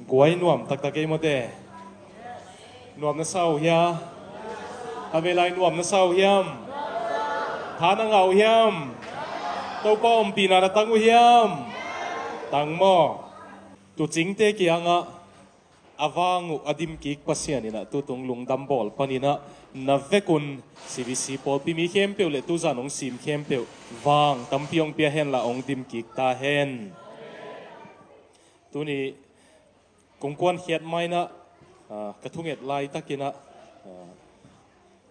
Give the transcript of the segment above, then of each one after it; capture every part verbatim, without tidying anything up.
Guai nuam taktak ei mawte. Nuam na sa uh hia? A velai nuam na sa uh hiam? Tha na ngah uh hiam? Topa ompihna na tang uh hiam? Tang maw? Tuucingte kiangah a vang uh a dimkik Pasian inah tutung lungdam bawl paninah na vekun C B C pawlpi mi khempeuh le tuzan hong sim khempeuh vang tampi hong pia henla hong dimkik ta hen. Tuni kong kuankhiat mainah, ah, ka thunget laitakinah, ah,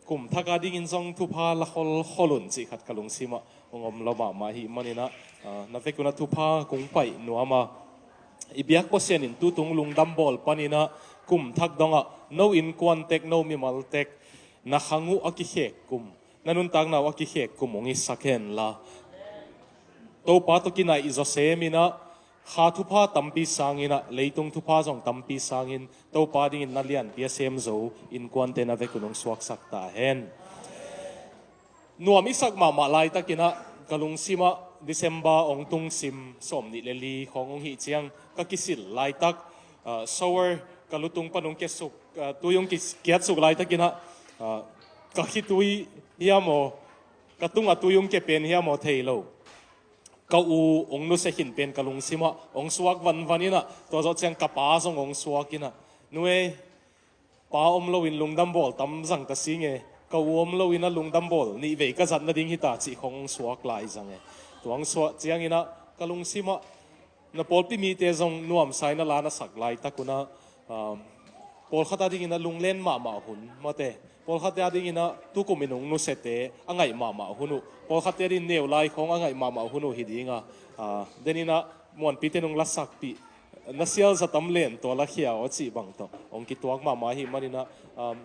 kum thak a dingin zong thupha la kholkhol un cih khat ka lungsimah hong om lo mahmah hi maninah, ah, na vekunah thupha kong paih nuam a, i biak Pasian in tutung lungdam bawl paninah kum thak dongah no innkuan tek, no mimal tek, na khang uh a kikhek kum, na nuntakna uh a kikhek kum hong hisak henla, Topa tawh kinaih zaw seminah, kha thupha tampi sanginah, leitung thupha zong tampi sangin Topa dingin na lianpi a sem zo innkuante na vekun hong suaksak ta hen. Nuam i sak mahmah laitakinah ka lungsimah December hong tungsim sawmnih le li khawng hong hih ciang ka kisil laitak, ah, shower ka lutung pan hong kiatsuk, ah, tui hong ki-, kiatsuk laitakinah, ah, ka khitui hiam aw, ka tungah tui hong kia pen hiam aw thei lo. Ka u hong nusia khin pen ka lungsimah hong suak vanvan inah, tua zawh ciang ka pa zong hong suak inah, nu ei, pa om loin lungdam bawl tam zang ta si nge, ka u om loinah lungdam bawl nih vei ka zat nading hita cih khawng hong suak lai zang e. Tua hong suak cianginah ka lungsimah na pawlpi mite zong nuamsa inah la na sak laitakunah, um, pawlkhat a dinginah lunglen mahmah hun mawte, pawlkhat a dinginah tukumin hong nusiate a ngaih mahmah hun uh, pawlkhatte a dingin neu lai khawng a ngaih mahmah hun uh hi dinga, ah, deninah muanpite nong lasakpih, na sial za tam len tua lakhia aw cih bang tawh hong kituak mahmah hi maninah, um,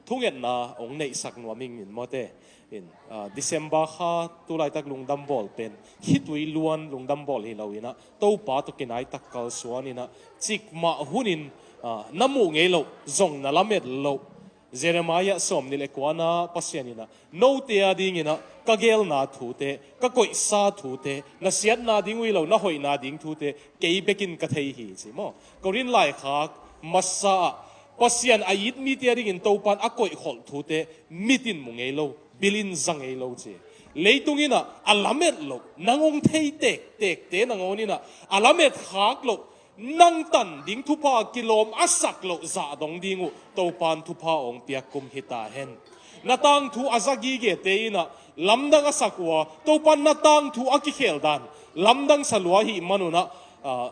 thungetna hong neihsak nuam ingin mawte. In, ah, December kha tulaitak lungdam bawl pen khitui luan lungdam bawl hi loinah Topa tawh kinaitak kalsuaninah cikmah hunin, ah, na muh ngei loh, zong na lamet loh, Jeremiah sawmnih le kuana Pasian inah note a dinginah ka geelna thute, ka koihsa thute, na siatna ding uh hi lo, na hoihna ding thute kei bekin ka thei hi ci maw? Korin laikhak masa ah Pasian a it mite a dingin Topan a koihkholh thute mitin mu ngei lo, bilin za ngei lo ci. Leitung inah a lamet loh, nang hong thei tektekte nangawninah a lamet khak loh, nang tan ding thupha kilawm a sak loh zah dong ding uh Topan thupha hong piak kum hi ta hen. Na tangthu a za gigete inah lamdang a sak uh a, Topan na tangthu a kikhel dan lamdang sa lua hi manunah, ah,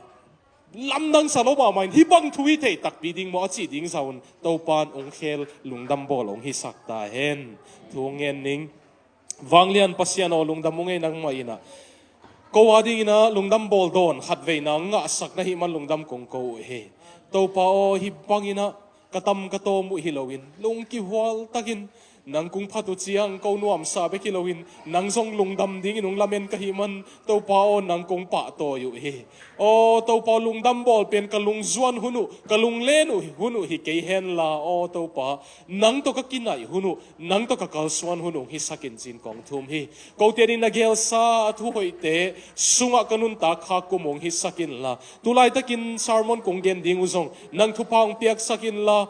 lamdang sa lo mahmah in hih bang thu hi thei takpi ding maw a cih ding zah un Topan hong khel lungdam bawl hong hisak ta hen. Thu hong ngen ning. Vanglian Pasian aw, lungdam ung ei nangmah inah ko a dinginah lungdam bawl dawn khatveina hong ngahsak na hih man lungdam kong ko uh hi. Topa aw, hih banginah ka tam ka tawm uh hi loin lung kihual takin nang kong phat uh ciang ko nuamsa bek hi loin nang zong lungdam dingin hong lamen ka hih man Topa aw, nang kong pahtawi uh hi. Aw Topa aw, lungdam bawl pen ka lungzuan hun uh, ka lunglen uh hun uh hi kei henla, aw Topa, nang tawh ka kinaih hun uh, nang tawh ka kalsuan hun uh hong hisakin cin kong thum hi. Kote ding na gelsa a thuhoihte sungah ka nuntak khak kum uh hong hisakinla, tulaitakin sermon kong gen ding uh zong nang thupha hong piaksakinla,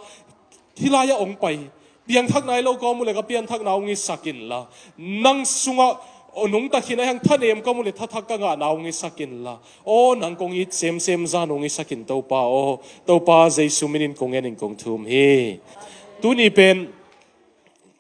hih lai-ah hong pai piangthak nai lo ka om uh le ka pianthakna hong hisakinla, nang sungah nungta khin a hiang thanem ka om uh le thathak ka ngahna hong hisakinla, aw nang kong it semsem zan hong hisakin Topa aw. Topa Jesu minin kong ngenin kong thum hi. Tuni pen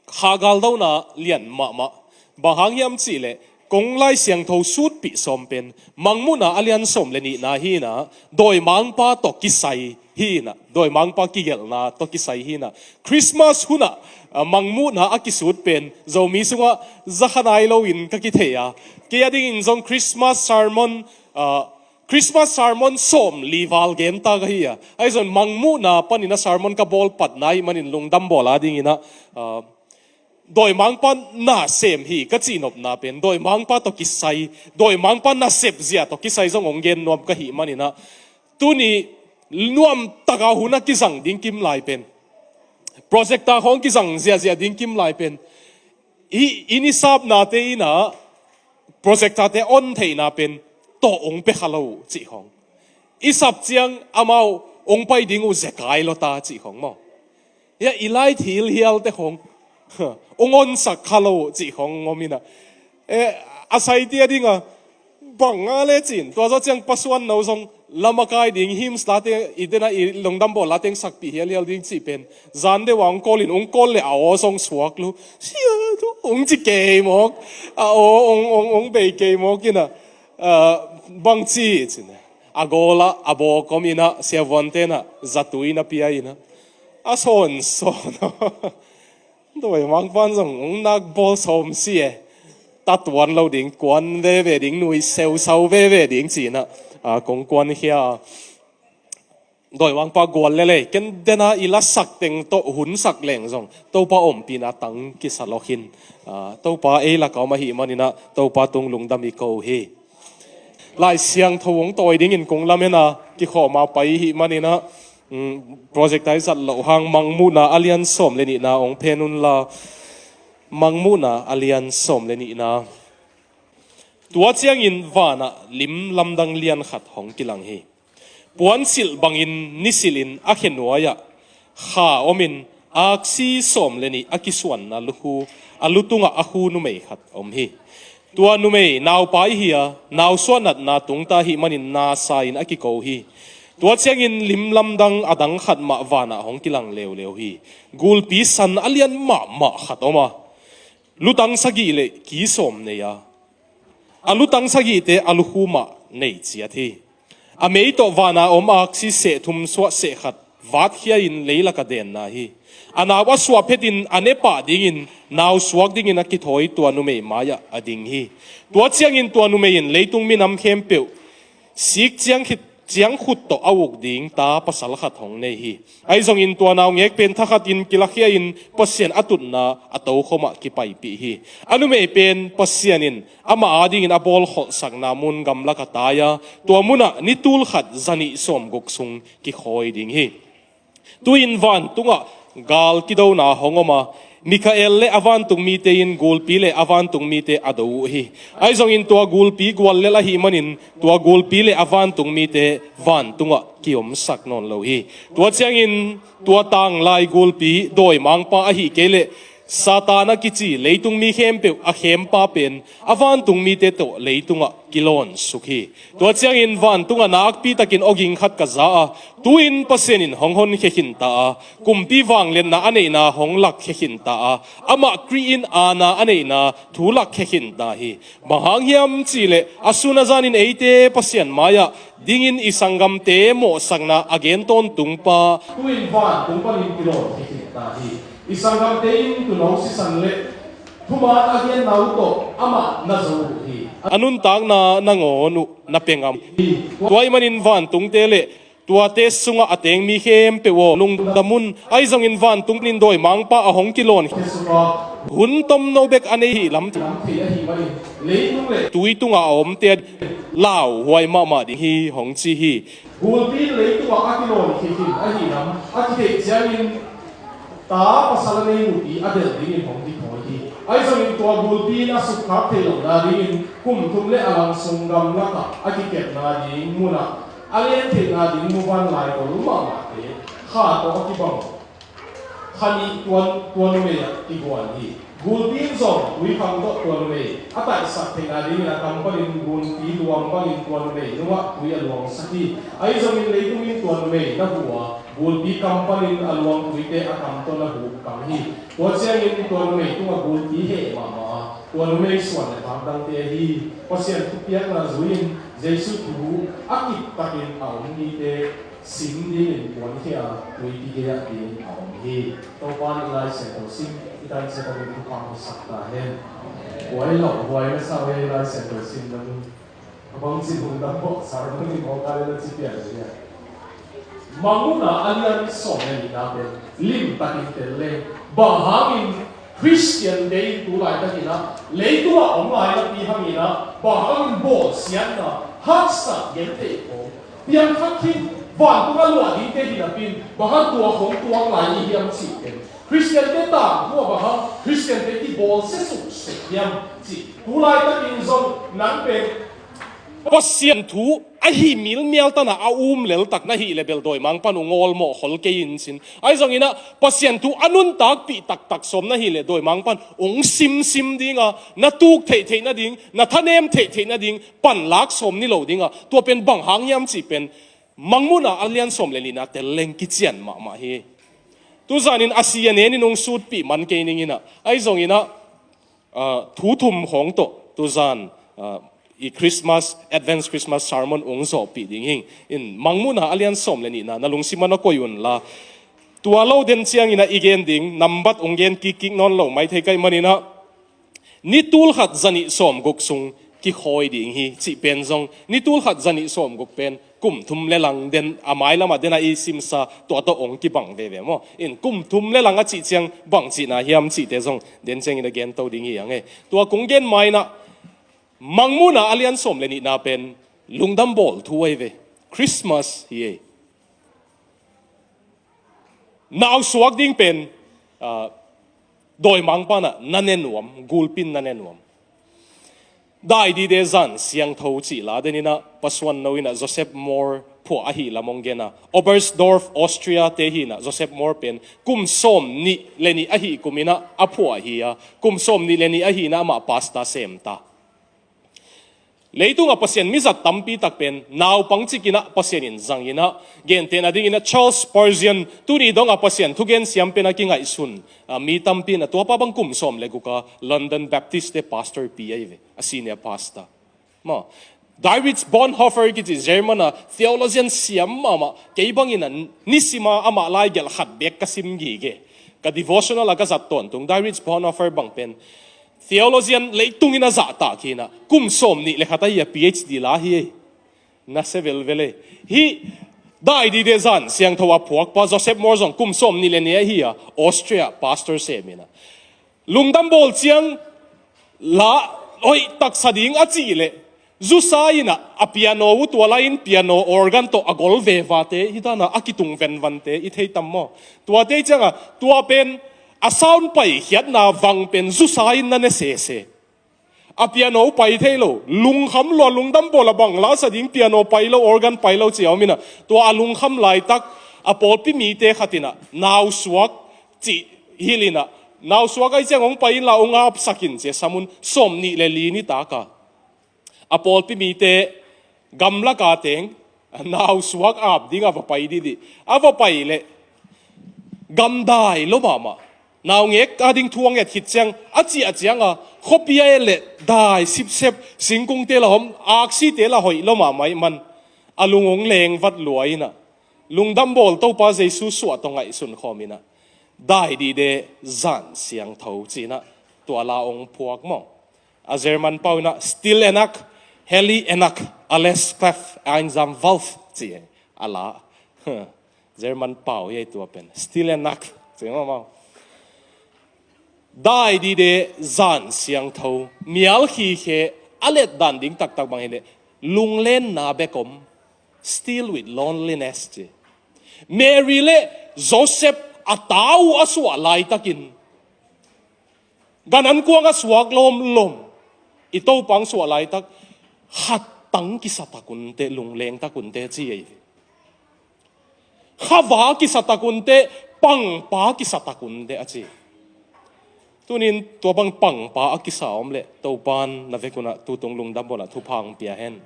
kha galdona lian mahmah. Bang hang hiam cihleh kong Lai Siangtho sutpih sawm pen Mangmuhna a lian sawm le nihna hinah dawimangpa tawh kisai hinah, dawimangpa kigelhna tawh kisai hinah. Christmas hunah, ah, Mangmuhna a kisut pen Zomi sungah zakha nai loin ka kithei a, kei a dingin zong Christmas sermon, ah, Christmas sermon sawm li val genta ka hi a, ahi zong Mangmuhna panin a sermon ka bawl patna ahih manin lungdam bawl a dinginah, ah, dawimangpa nasem hi ka cihnopna pen dawimangpa tawh kisai, dawimangpa nasep zia tawh kisai zong hong gen nuam ka hih maninah, tuni nuamtaka hun a kizang ding kim lai pen, projector khawng kizang ziahziah ding kim lai pen, i, i nisapnate inah projector-te on theihna pen tawh ong pia kha lo uh cih khong. I sap ciang amau ong pai ding uh zekai lo ta cih khong maw. Hia i light hilhial te khong ong onsak kha lo uh cih khong ngom inah. Eh, a saite a dinga bang nga le cin tua zaw ciang pasuan no zong lamakai ding hymns late i tena i lungdam bawl lateng sakpih hialhial ding cih pen zan deuh a ong kawl in ong kawl le a aw zong suak lu sia tu ong ci kei mawk a aw ong ong ong bei kei mawk inah, ah, bang ci cin a gawlah a bawkom inah siavuan tenah zatui na pia inah a sawnsawn Dawimangpa'n zong ong nak bawl sawm si e. Tatuan lo ding kuan veve ding nui seusau veve ding cinah, ah, kong kuan khia. Dawimangpa gual lelei ken dena i lasak teng tawh hunsak leng zong Topa ompihna tang kisa lawkhin, ah, Topa ei laka om ahih maninah Topa tung lungdam i ko hi. Lai Siangtho ong tawi dingin kong lamena kikhawma pai ihih maninah, um, project-a i zat loh hang Mangmuhna a lian sawm le nihna ong phen unla. Mangmuhna a lian sawm le nihna. Tua ciangin vanah lim lamdang lian khat hong kilang hi. Puansilh bangin nisilhin a khenuai-ah kha omin aksi sawm le nih a kisuanna lukhu a lutungah a khu numei khat om hi. Tua numei naupai hi a, nausuah natna tungta ahih manin nasa-in a kiko hi. Tua ciangin lim lamdang a dang khat mah vanah hong kilang leuleu hi. Gulpi san a lian mahmah khat om a, lutang sagih le ki sawm nei a, a lutang sagihte a lukhu mah nei ciat hi. A mei tawh vana om aksi seh thum suah seh khat vatkhia-in leilaka denna hi. A nau a suah phetin a ne pah dingin nau suak dingin a kithawi tua numei mai-ah a ding hi. Tua ciangin tua numei in leitung minam khempeuh sik ciang khit, ciang khut tawh a uk ding ta pasal khat hong nei hi. Ahi zongin tua naungek pen thakhatin kilakhia-in Pasian a tutna a tokhomah kipaipih hi. A numei pen Pasian in amah adingin a bawlkholhsakna mun gamlak a tai a, tua munah ni tul khat zanih sawmguk sung kikhawi ding hi. Tu-in vantungah gal kidona hong om a, Mikhael le a vantung mite in gulpi le a vantung mite a do uh hi. Ahi zongin tua gulpi guallel ahih manin tua gulpi le a vantung mite vantungah kiomsak nawn lo hi. Tua ciangin tua tanglai gulpi dawimangpa ahih kei leh Satan a kici leitung mi khempeuh a khempa pen a vantung mite tawh leitungah kilawn suk hi. Tua ciangin vantungah nakpitakin awging khat ka za a, tu-in Pasian in hong honkhia khinta a, kumpi vangliatna a neihna hong lakkhia khinta a, amah Khrih in aana a neihna thu lakkhia khinta hi. Bang hang hiam cihleh a sun a zanin eite Pasian mai-ah dingin i sanggamte mawhsakna a gen tawntungpa tu-in vantung panin kilawnkhia khinta hi. I sanggamte in tuuno sisan le thuman a genna uh tawh amah na zo uh hi. A nuntakna nangawn uh na pia ngam hi. Tua ahih manin vantungte le tuate sungah a teng mi khempeuh aw, lungdam un. Ahi zongin vantung in dawimangpa a hong kilawn hun tomno bek a nei hi lam thei ahih manin leitung le tui tungah a omte a lauhuai mahmah ding hi hong ci hi. Gulpi in leitungah a kilawnkhia khin ahih lam a kitheih ciangin ta pasal a nei nupi a delh dingin hong kithawi hi. Ahi zongin tua gulpi in a sukkhak theih lohna dingin kum thum le a lang sung gamlakah a kikepna ding munah a len theihna ding muvanlai tol mahmahte kha tawh a kibang kha nih tua, tua numei ah kiguan hi. Gulpi in zong tuikhang tawh tua numei a taihsak theihna dingin a kam panin gulpi luang bangin tua numei nungah tui a luangsak hi. Ahi zongin leitung in tua numei na huh a, gulpi kam panin a luang tuite a kam tawh na huh kang hi. Tua ciangin tua numei tungah gulpi heh mahmah a, tua numei suan le thak dangte ahi Pasian thupiakna zui-in Jesuh thu a kip takin a om mite sim dingin puankhia a tuipi gei-ah dingin a om hi. Topa in i Lai Siangtho sim i tan ciat takin thupha hong sak ta hen. Huai lo, huai masa huai Lai Siangtho sim na mun. A bangci hong dam bawh sar mun in hong kal in a ci pian a ci a. Mangmuhna a lian sawm le nihna pen lim takin tel le. Bang hangin Khristiante in tu laitakin ah leitungah om lai napi hangin ah bang hangin bawlsiatna, haksa, gentheih khawng piangthak khin, vantung a luah dingte hi napi in bang hang tua khawng tuak lai i hiam cih pen Khristiante tangthu a bang hang Khristiante kibawlsia suk suk hiam cih tu laitakin zong nang pen Pasian thu ahi milmial tana a um leltak na hih le bel dawimang pan ung awlmawh khol kei in cin. Ahi zonginah Pasian thu a nuntakpih taktak sawm na hih le dawimang pan ung simsim dinga na tuk theihtheih nading, na thanem theihtheih nading panlak sawm ni lo dinga tua pen bang hang hiam cih pen Mangmuhna a lian sawm le nihna tel leng kician mahmah hi. Tuzanin a si a nenin ung sutpih man kei ninginah ahi zonginah ah, thu thum khawng tawh tuzan ah, i Christmas, Advent Christmas sermon ung zawhpih ding hing. In Mangmuhna a lian sawm le nihna na lungsim a na koih unla tua lo den cianginah i gen ding nambat ung gen kikkik nawn lo mai thei kaih maninah ni tulkhat zanih sawmguk sung kikhawi ding hi cih pen zong ni tulkhat zanih sawmguk pen kum thum le lang den a mailamah dena i simsa tua tawh ong kibang veve maw? In kum thum le lang a cih ciang bang cihna hiam cihte zong den ciangin a gen to ding hi ang e. Tua kung gen mainah Mangmuhna a lian sawm le nihna pen lungdam bawl thu ahi ve. Christmas hi e. Nausuak ding pen ah, dawimang panah na ne nuam, gulpin na ne nuam. Daidide zan siangtho cih la deninah pasuan no inah Joseph Mohr phuah ahi lam ong gena Oberstdorf, Austria te hinah Joseph Mohr pen kum sawm nih le nih ahi kuminah a phuah hi a kum sawm nih le nih ahinah amah pasta semta. Leitunga Pasian mizat tampi tak pen naupang cikinah Pasian in zanginah gentehna dinginah Charles Spurgeon tuni donga Pasian thugen siam pen a kingaihsun ah, mi tampi inah tuapa bang kum sawm le guka London Baptist te pastor pi ahi ve, a senior pastor. Maw, Dietrich Bonhoeffer kici German a theologian siam mahmah kei bangin a nisima amah lai gelh khat bek ka sim gige. Ka devotional a ka zat tawntung Dietrich Bonhoeffer bang pen theologian leitungin a zahtak hinah kum sawm nih le khat ahi a P H D la hi. Na se velvel e. Hih daidide zan siangtho a phuakpa Joseph Mohr zong kum sawm nih le nih ahi a Austria pastor seminah lungdam bawl ciang la hoih taksa ding a cih leh zusa inah a piano uh tua lai-in piano organ tawh a gol vevate hi dana a kitung venvante i thei tam maw? Tuate cianga tua pen a sound paikhiatna vang pen zusa in na ne sese. A piano pai thei lo, lungkham lua, lungdam bawl a bang lasa ding piano pai lo, organ pai lo ci a om inah tua a lungkham laitak a pawlpi mite khat inah nausuak cih hilh inah nausuak ahi ciang hong pai inla hong apsakin ci a samun sawm nih le li nitaka a pawlpi mite gamlaka teng nausuak ap ding a va pai didih a va pai leh gamdai lo mahmah. Naungek a ding thu a nget khit ciang a ciah cianga khuapi a et leh dai sipsep, singkungte la hom, aksite la hoih lo mahmah ih man a lung hong lengvat lua inah lungdam bawl Topa Jesu suah tawh ngaihsun khawm inah daidide zan siangtho cinah tua la hong phuak maw? A German pau inah Stille Nacht, Heilige Nacht, alles klafft einsam Wald ci a la. German pau hi ei tua pen Stille Nacht ci mahmah. Daidide zan siangtho mial khikhe a letdan ding taktak bang hileh lunglenna bek om, still with loneliness ci. Mary le Joseph a ta uh a suah laitakin gan an kuang a suak lawmlawm i Topa ang suah laitak khattang kisa takunte, lungleng takunte ci ei. Khava kisa takunte, pangpa kisa takunte a ci. Tunin tua bang pangpa a kisa om leh Topan na vekunah tutung lungdam bawlna thupha ang pia hen.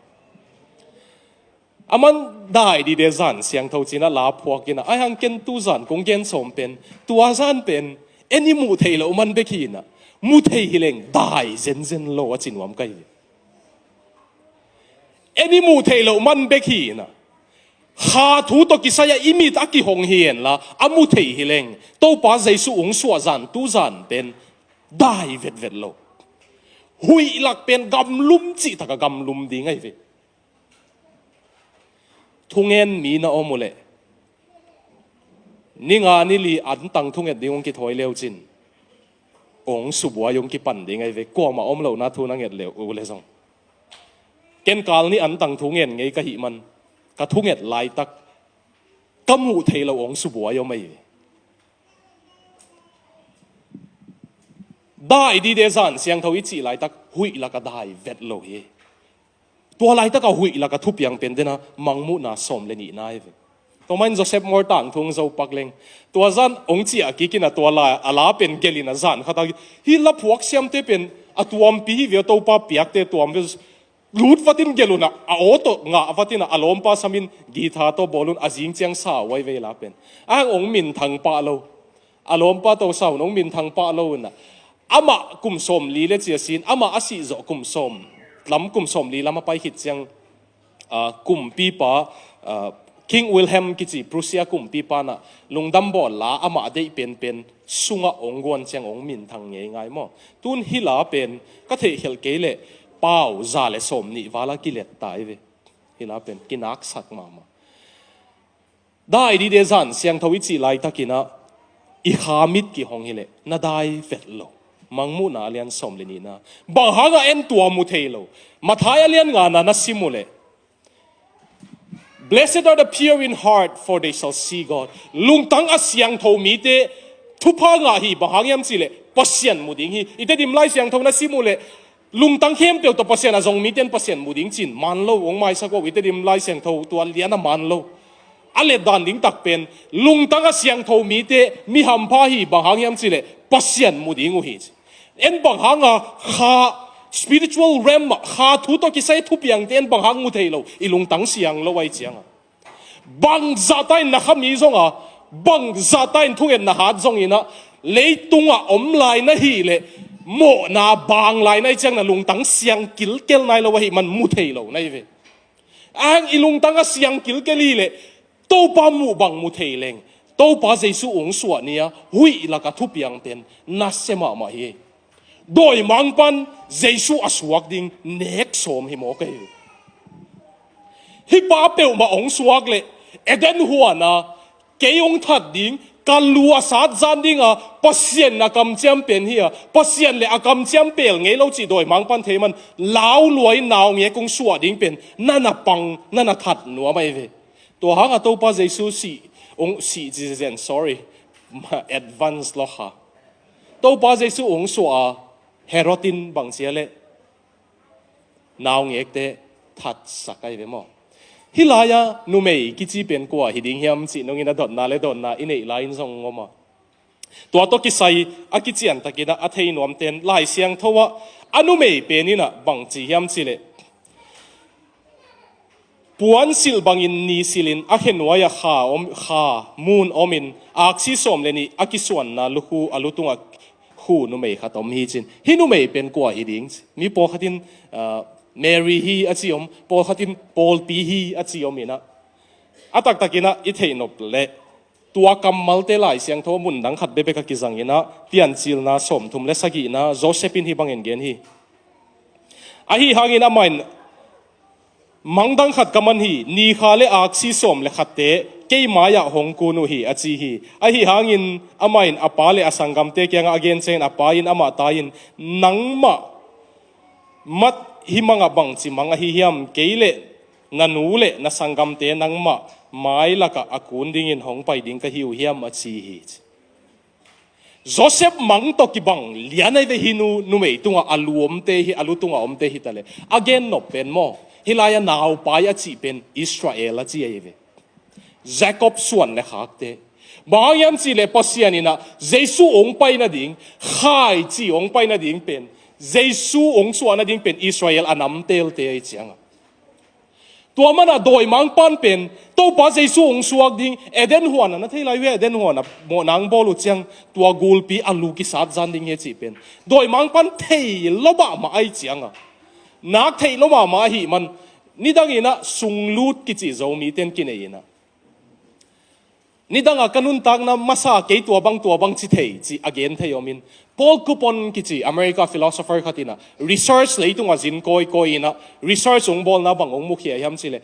A man daidide zan siangtho cinah la phuak inah ai hang ken tu zan kong gen sawm pen tua zan pen en i muh theih loh man bek hi inah mu thei hileng dai zenzen lo a ci nuam ka hi. En i muh theih loh man bek hi inah kha thu tawh kisai a i mit a kihong hi enla a mu thei hileng Topa Jesu ung suah zan tu zan pen dai vetvet lo. Huih lak pen gamlum cih taka gamlum ding ahi ve. Thungen mi na om uhleh ni nga ni li antang thunget ding hong kithawi leucin hong subuai hong kipan ding ahi ve. Kuamah om lohna thu na nget leh uhleh zong ken kal ni antang thungen ngei ka hih man ka thunget laitak ka muh thei lo hong subuai om ahi ve. Dai dide zan siangtho i cih laitak huih laka dai vet lo hi. Tua laitaka huih laka thupiang pen dena mangmuhna sawm le nihna hi ve. Tua mahin Joseph Mawr tangthung zo pak leng, tua zan hong ciah kikina tua la a la pen gelina zan khata hi. La phuak siamte pen a tuampi hi ve, Topa piakte tuam ve. Lut vatin geluna a aw tawh ngah vatina a lawmpa samin guitar tawh bawlun a zing ciang sa uai vei la pen a hang hong minthang pah lo. A lawmpa tawh sa hun hong minthang pah lo una, amah kum sawm li le cia sin, amah a sih zawh kum sawm lam, kum sawm li lam a pai khit ciang, ah, kumpipa, ah, King Wilhelm kici Prussia kumpipa na lungdam bawl la amah a deih penpen sungah hong guan ciang hong minthang ngei ngai maw? Tun hi la pen ka theihkhelh kei leh pau za le sawm nih vala kilet ta hi ve. Hi la pen kinaksak mahmah. Dai dide zan siangtho i cih laitakinah i kha mit kihong hileh na dai vet lo. Mangmuhna a lian sawm le nihna. Bang hangah en tua mu thei lo? Matthai a lian ngana na sim uhleh, "Blessed are the pure in heart, for they shall see God." Lungtang a siangtho mite thupha ngah hi. Bang hang hiam cihleh Pasian mu ding hi. I Tedim Lai Siangtho na sim uhleh, lungtang khempeuh tawh Pasian a zong mite in Pasian mu ding cin man lo. Hong maisak uh, i Tedim Lai Siangtho tua lian a man lo. A letdan ding tak pen lungtang a siangtho mite mi hampha hi. Bang hang hiam cihleh Pasian mu ding uh hi ci. En bang hanga kha, spiritual realm ah kha thu tawh kisai thupiangte en bang hang mu thei lo? I lungtang siang lo ai cianga. Bang zahta in na khami zonga, bang zahta in thungen na hat zonginah, leitungah om lai na hileh mawhna bang lai na hi ciang na lungtang siang kilkel nai lo ahih man mu thei lo na hi ve. Ang i lungtang a siang kilkel hileh Topa muh bang mu thei leng, Topa Jesu hong suah ni-a huih laka thupiang pen nasia mahmah hi. Dawimangpan Jesu a suak ding nek sawm hi mawk ahi. Hih pa peuhmah hong suak leh Eden huana kei hong that ding, ka lu a sat zan dinga Pasian a kamciam pen hi-a, Pasian le a kamciam pel ngei lo cih dawimangpan thei man, lau luai naungek hong suah ding pen na na pang, na na that nuam ahi ve. Tua hanga Topa Jesu sih, hong sih ci zen, sorry, advance lo kha. Topa Jesu hong suah a Herod in bang cia leh naungekte thatsak ahi ve maw? Hih lai-a numei kici pen kua hi ding hiam cih nungin a dotna le dotna i neih lai-in zong ngom a, tua tawh kisai a kiciantakinah a thei nuamten Lai Siangtho ah a numei peninah bang ci hiam cihleh, puansilh bangin nisilhin a khenuai-ah kha om, kha mun omin aksi sawm le nih a kisuanna lukhu a lutungah khu numei khat om hi cin. Hih numei pen kua hi ding ci. Mi pawlkhatin, ah, Mary hi a ci om, pawlkhatin pawlpi hi a ci om inah, a taktakinah i theih nop leh tua kammalte Lai Siangtho mundang khat bekbek a kizanginah Piancilna sawmthum le sagihna Joseph in hih bangin gen hi. Ahi hangin amah in mangdang khat ka man hi, nikha le aksi sawm le khatte kei mai-ah hong kun uh hi a ci hi. Ahi hangin amah in a pa le a sanggamte kiangah a gen ciangin a pa in amah ta in, nangmah mat hih mangah bangci mang ahi hiam? Kei le na nu le na sanggamte nangmah mai lakah a kun dingin hong pai ding ka hi uh hiam a ci hi. Joseph mang tawh kibang lian ahi ve hih nu, numei tungah a lu omte hi, a lu tungah omte hi taleh. A gen nop pen maw, hih lai-a naupai a cih pen Israel a ci ahi ve. Jacob suan le khakte. Bang hang hiam cihleh Pasian inah Jesu hong pai nading, khai ci hong pai nading pen, Jesu hong suah nading pen Israel a namtelte ahi cianga. Tua manah dawimangpan pen Topa Jesu hong suak ding, Eden huana na thei lai ve, Eden huana mawhna hong bawl uh ciang tua gulpi a lu kisat zan ding hi a cih pen dawimangpan thei lo mahmah ahi cianga, nak theih lo mahmah ahih man, nidanginah sunglut kici Zomite in kinei inah, nidanga ka nuntakna masa kei tua bang tua bang ci thei ci a gen thei omin, Paul Coupon kici America philosopher khat inah research leitunga zin kawikawi inah research hong bawlna bang hong mukhia hiam cihleh,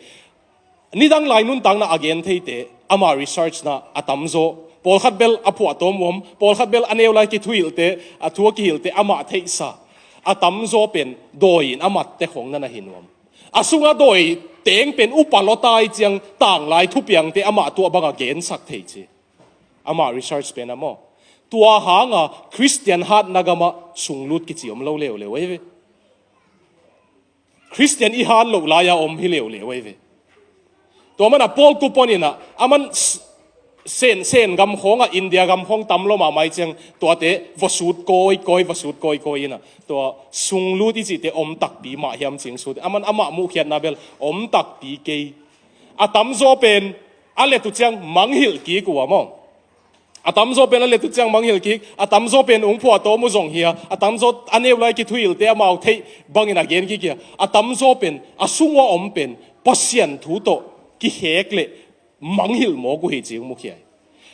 nidang lai nuntakna a gen theite ama research na a tamzaw, pawlkhat bel a phuahtawm uam, pawlkhat bel a neu lai kithuhilhte, a thu a kihilhte amah theihsa a tamzaw pen dawi-in a matte khong na na hi nuam. A sunga dawi teng pen upa lawtai ciang tanglai thupiangte amah tuah banga gensak thei ci. Amah research pen a maw. Tua hanga Khristian hatna gamah sunglut kici om lo leuleu ahi ve. Khristian i hat loh lai-a om hi leuleu ahi ve. Tua mana Paul kupon inah aman s- Sen, Sen gam khawngah India gam khawng tam lo mahmah i ciang tuate vawsut kawikawi, vawsut kawikawi inah tua sunglut i cihte om takpi mah hiam cing sut. Aman amah muhkhiatna bel om takpi kei. A tamzaw pen a let uh ciang manghilh kik uh a maw. A tamzaw pen a let uh ciang manghilh kik. A tamzaw pen ung phuah tawm uh zong hi a. A tamzaw a neu lai kithuhilhte amau theih bangin a gen kik hi a. A tamzaw pen a sung uh a om pen Pasian thu tawh kihek le manghilh mawk uh hi cing mukhia hi.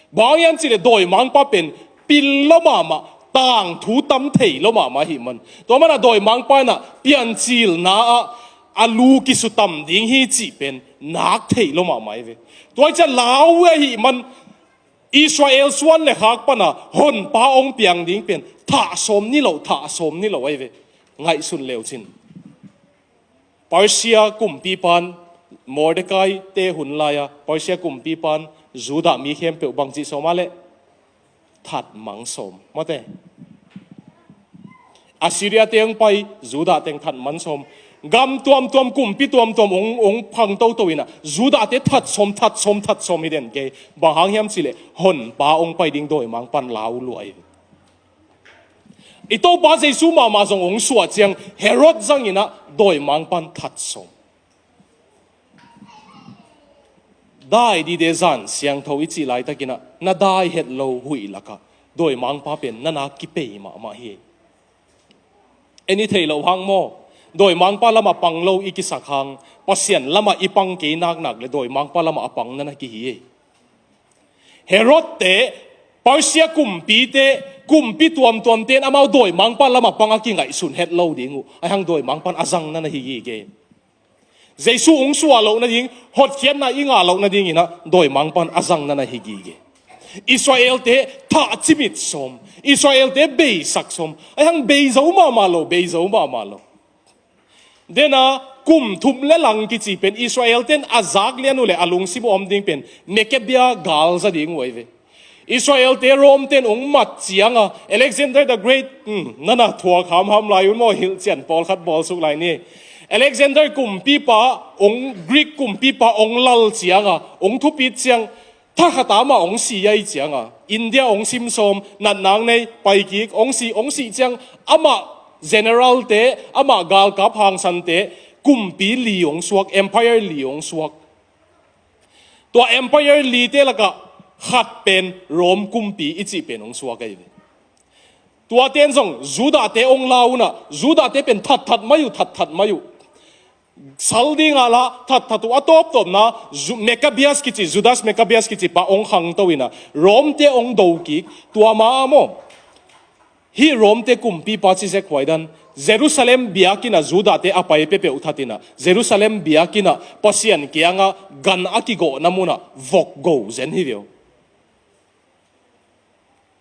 Bang hang hiam cihleh dawimangpa pen pil lo mahmah, tangthu tam thei lo mahmah ahih man. Tua mana dawimangpa inah piancilna ah a lu kisutam ding hi cih pen nak thei lo mahmah ahi ve. Tua hi ciah lau ahih man Israel suan le khak pana honpa hong piang ding pen thah sawm ni lo, thah sawm ni lo ahi ve. Ngaihsun leu cin. Persia kumpipan Mordecai te hun lai-a Persia kumpipan Judah mi khempeuh bangci sawm a leh that mang sawm. Mate. Assyria teng pai Judah teng that mang sawm. Gam tuamtuam kumpi tuamtuam ong, ong phang toto inah Judah te that sawm, that sawm, that sawm hi den kei. Bang hang hiam cihleh honpa ong pai ding dawimangpan lau luai. I Topa Jesu mahmah zong ong suah ciang Herod zang inah dawimangpan that sawm. Dai dide zan siangtho i cih laitakinah na dai het lo huih lakah dawimangpa pen na nak kipei mahmah hi. En i theih loh hang maw? Dawimangpa lamah pang lo i kisak hang Pasian lamah i pang kei naknak le dawimangpa lamah a pang na na kihi hi. Herod te Persia kumpite, kumpi tuamtuamte in amau dawimangpa lamah pang a kingaihsun het lo ding uh. Ahi hang dawimangpan a zang na na hi gige. Jesu ung suah loh nading, hotkhiatna i ngah loh nading inah dawimangpan a zang na na hi gige. Israel te thah cimit sawm, Israel te beisak sawm. Ahi hang bei zo mahmah lo, bei zo mahmah lo. Dena kum thum le lang kici pen Israel ten a zak lian uh le a lungsim uh om ding pen Maccabean gal za ding uh ahi ve. Israel te Rome ten ong mat cianga Alexander the Great, hmm, nana thuak hamham lai un maw, hilhcian pawlkhat bawlsuk lai ni. Alexander kumpipa ong, Greek kumpipa ong lal cianga ong thupit ciang thakhata amah ong si ai cianga India ong sim sawm, natnang nei, paikik, ong si, ong si ciang amah general te, amah galkap hangsan te, kumpi li ong suak, empire li ong suak. Tua empire li te lakah khat pen Rome kumpi i cih pen ong suak ahi ve. Tua ten zong Judah te ong lau unah, Judah te pen that that mai uh, that that mai uh. Sal ding a la, that that uh a tawptawpna, Ju-, Maccabeus kici, Judas Maccabeus kici pa ong khangto inah, Rome te ong do kik, tua ma a maw. Hih Rome te kumpipa ci zek huai dan, Jerusalem biakinnah Judah te a pai peuhpeuh that inah, Jerusalem biakinnah Pasian kiangah gan a kigawhna munah vok go zen hi veu.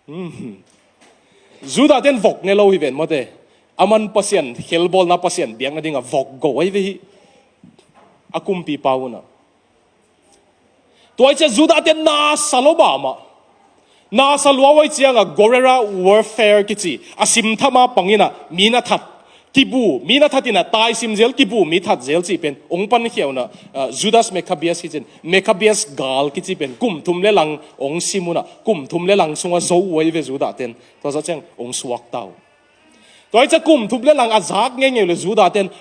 Mhm. Judah ten vok ne lo hi ven mawte. Aman Pasian khelbawlna, Pasian biakna dingah vok go ahi ve hi. A kumpipa unah. Tua hi ciah Judah ten nasa lo mahmah. Nasa lua huai ciangah guerrilla warfare kici a simthama panginah mi na that. Kibu, mi na that inah tai sim zel, kibu mi that zel cih pen ong pankhia unah, ah, Judas Maccabeus kicin, Maccabeus gal kici pen kum thum le lang ong sim unah, kum thum le lang sungah zo uh ahi ve Judah ten. Tua zawh ciang ong suak ta uh. Tua hi ciah kum thum le lang a zak ngeingei uh le Judah ten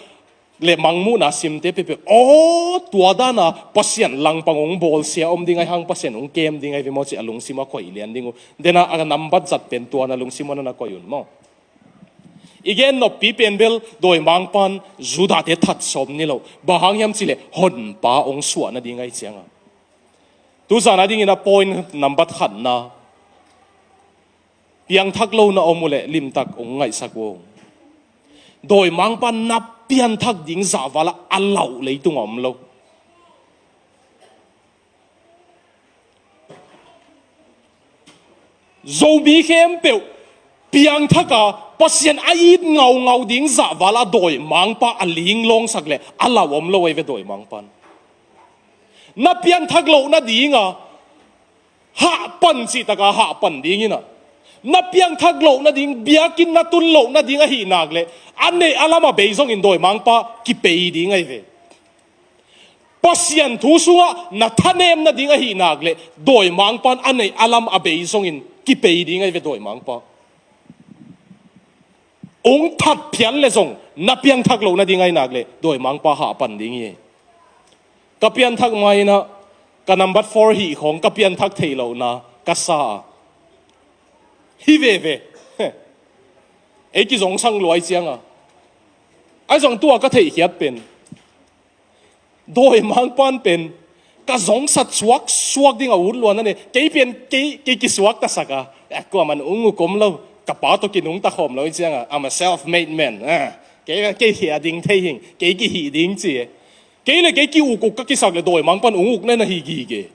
le mangmuhna simte peuhpeuh, aw, tua dana Pasian langpang ong bawlsia om ding ahi hang, Pasian ong kem ding ahi ve maw cih a lungsim a koih lian ding uh. Dena a nambat zat pen tua na lungsim a na na koih un maw. I gen noppi pen bel dawimangpan Judah te that sawm ni lo. Bang hang hiam cihleh honpa ong suah nading ahi cianga. Tuzan a dingin a point nambat khatna, piangthak lo na om uh leh limtak ong ngaihsak uh. Dawimangpan na pianthak ding zahval ah a lauh leitung a om lo. Zomi khempeuh piangthak a Pasian a it ngaungau ding zahval a dawimangpa a linglawngsak le a lauh om lo ahi ve dawimangpan. Na pianthak loh nadinga hahpan cihtak a hahpan ding inah, Na piangthak loh nading, biakinn na tun loh nading ahih nak leh, a neih a lam a bei zongin dawimangpa kipei ding ahi ve. Pasian thu sungah na thanem nading ahih nak leh, dawimangpan a neih a lam a bei zongin kipei ding ahi ve dawimangpa. Ong that phial le zong, na piangthak loh nading ahih nak leh, dawimangpa hahpan ding hi. Ka pianthak ma-in ah, ka number four hih khawng, ka pianthak theih lohna ka sa a, hi veve. Ei kizongsang luai cianga, ahi zong tua ka theihkhiat pen, dawimangpan pen ka zongsat suaksuak ding a ut luan a ne. Kei pen kei, kei kisuaktasak a, eh, kuaman ung uk om lo. Ka pa tawh kinungta khawm lo hi cianga, I'm a self-made man. Ah, kei, kei khia ding thei hing, kei kihih ding ci e. Kei le kei ki-ukuk ka kisak le dawimangpan ung uk na na hi gige.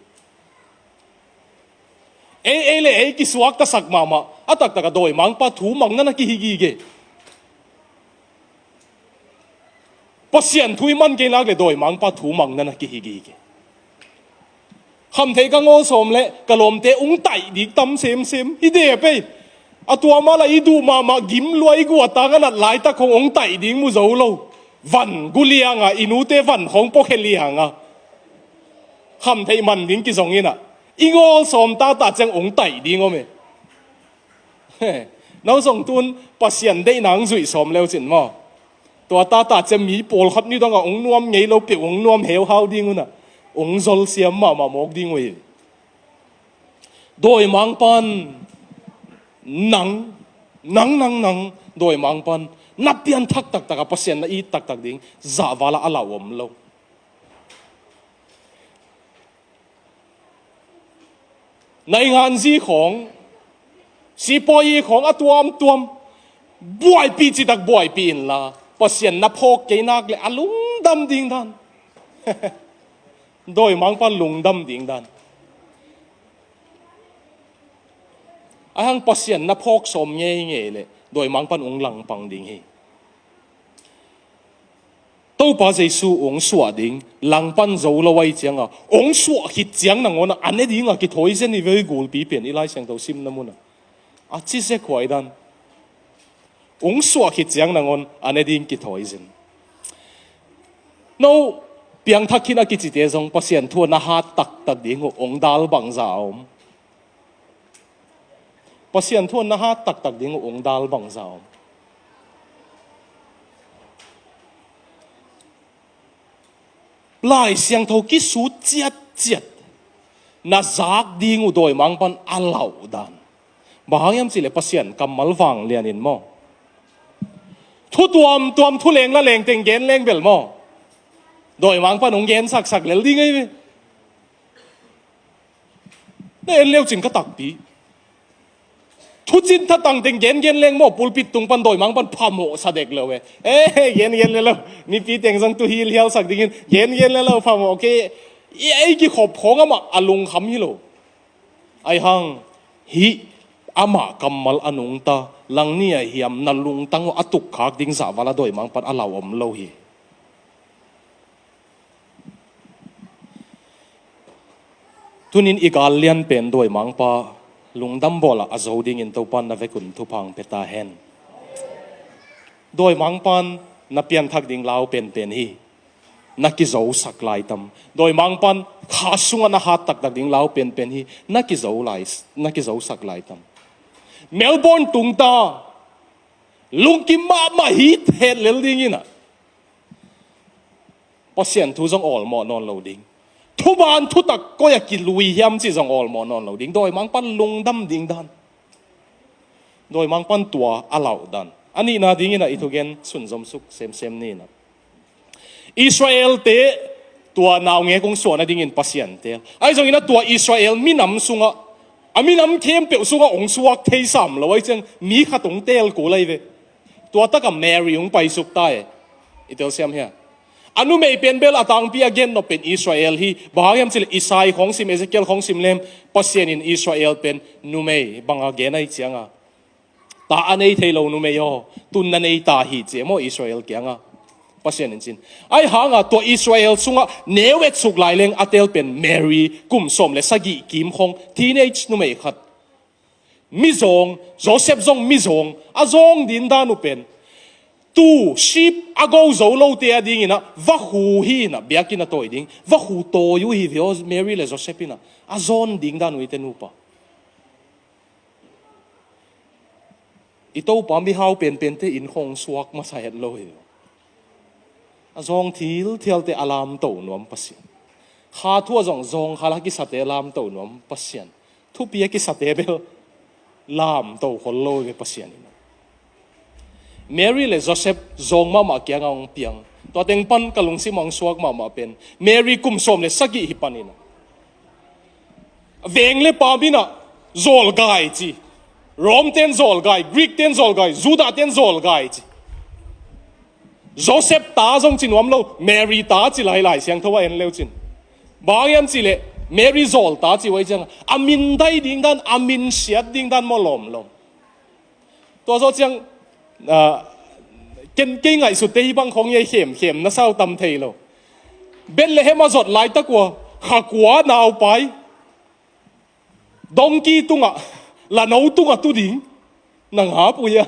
Ei, ei le ei kisuaktasak mahmah a taktak a dawimangpa thu mang na na kihi gige. Pasian thu i man kei nak le dawimangpa thu mang na na kihi gige. Khamtheih ka ngawl sawm le ka lawmte ung taih dik tam semsem hi de pei. A tua mah la i duh mahmah gim lua i guah tang a nat laitak khong ung taih ding mu zo lo. Van gu lianga i nute van khong pawkhe lianga khamtheih man ding kizong inah, i ngawl sawm tata ciang ung taih ding om e. He, no zong tun Pasian deihna ang zuih sawm leucin maw? Tua tata ciang mi pawlkhat ni dongah ung nuam ngei lo peuh ung nuam heuhau ding unah ung zolsiam mahmah mawk ding uh hi. Dawimangpan nang, nang, nang, nang, dawimangpan na pianthak taktak a, Pasian na it taktak ding zahvala a lau om lo. Nainganzi khawng, sipawi khawng a tuamtuam buaipih citak buaipih inla, Pasian na phawk kei nak le a lungdam ding dan. Dawimangpan lungdam ding dan. Ahang Pasian na phawk sawm ngeingei le dawimangpan ung langpang ding hi. Topa Jesu ung suah ding langpan zo lo ahi cianga, ung suah khit ciang nangawnah a ne dinga kithawi zen i vei gulpi pen i Lai Siangtho simna munah a ci zek huai dan. Ung suah khit ciang nangawn a ne ding kithawi zen. No piangthak khin a kicite zong Pasian thu a na hat taktak ding uh ung dal bangza a om? Pasian thu a na hat taktak ding uh ung dal bangza a om? Lai Siangtho kisut ciatciat na zak ding uh dawimangpan a lauh dan. Bang hang hiam cihleh Pasian kammal vanglian in maw? Thu tuamtuam, thu leng la leng teng gen leng bel maw? Dawimangpan ung gen saksak lel ding ahi ve. Na en leucin ka takpi. Thucin thatang teng gengen leng maw, pulpit tung pan dawimangpan phamawh sa dek lo e. Eh, gengen le lo. Nipi teng zong tu hilhial sak dingin gengen le lo, phamawh kei. I ei kikhop khawng amah a lungkham hi lo. Ahi hang hih amah kammal a nungta langni a hiam na lungtang uh a tukkhak ding zahval a dawimangpan a lau om lo hi. Tunin i gal lian pen dawimangpa lungdam bawlah a zo dingin Topan na vekun thupha hong pia ta hen. Dawimangpan na pianthak ding lau penpen hi. Na kizosak lai tam? Dawimangpan kha sungah na hat taktak ding lau penpen hi. Na kizo lai, na kizosak lai tam? Melbourne tungta lungkim mahmah hi, het lel dingin ah Pasian thu zong awlmawh nawn lo ding. Thuban thutak koi a kilui hiam cih zong awlmawh nawn lo ding. Dawimangpan lungdam ding dan. Dawimangpan tua a lauh dan. A nihna dingin ah i thugen sunzom suk semsem ni in ah, Israel-te tua naungek hong suahna dingin Pasian teel. Ahi zongin ah tua Israel minam sungah, a minam khempeuh sungah hong suak thei sam lo ahi ciang mi khat hong teel kul ahi ve. Tua takah Mary hong paisuk ta e. I telsiam hia? A numei pen bel a tangpi a gen nop pen Israel hi. Bang hang hiam cihleh Isai khawng sim, Ezekiel khawng sim lem, Pasian in Israel pen numei banga gen ahi cianga, ta a nei thei lo numei aw, tun na nei ta hi ci e maw Israel kianga Pasian in cin. Ahi hanga tua Israel sungah neu etsuk lai leng a teel pen Mary kum sawm le sagih kim khawng, teenage numei khat. Mizawng, Joseph zong mizawng, a zawng ding dan uh pen, tu sheep a go zo lote a dingin ah vakhu hi in ah, biakinn a tawi ding, vakhu tawi uh hi ve aw, Mary le Joseph in ah, a zawn ding dan uh hi te nupa. I Topa mihau penpente inn khawng suak masa het lo hi. A zawng thilthialte a lamto nuam Pasian. Kha thu a zong zawng kha la kisate lamto nuam Pasian. Thupi a kisate bel lamto khol lo hi ve Pasian in. Mary le Joseph zawng mahmah kiangah hong piang. Tua teng pan ka lungsim hong suak mahmah pen Mary kum sawm le sagih hi panin ah, veng le pam in ah zawlgai ci. Rome ten zawlgai, Greek ten zawlgai, Judah ten zawlgai ci. Joseph ta zong ci nuam lo, Mary ta ci lai Lai Siangtho ah en leu cin. Bang hiam cih leh Mary zawl ta ci uh ahih ciangah a min dai ding dan, a min siat ding dan maw lawmlawm. Tua zawh ciang, ah, ken kei ngaihsutte hih bang khawng hi a, khemkhem na sau tam thei lo. Bethlehem a zot laitak uh a, kha kua naupai, dongki tungah, lano tungah tu ding, na ngap uh hia?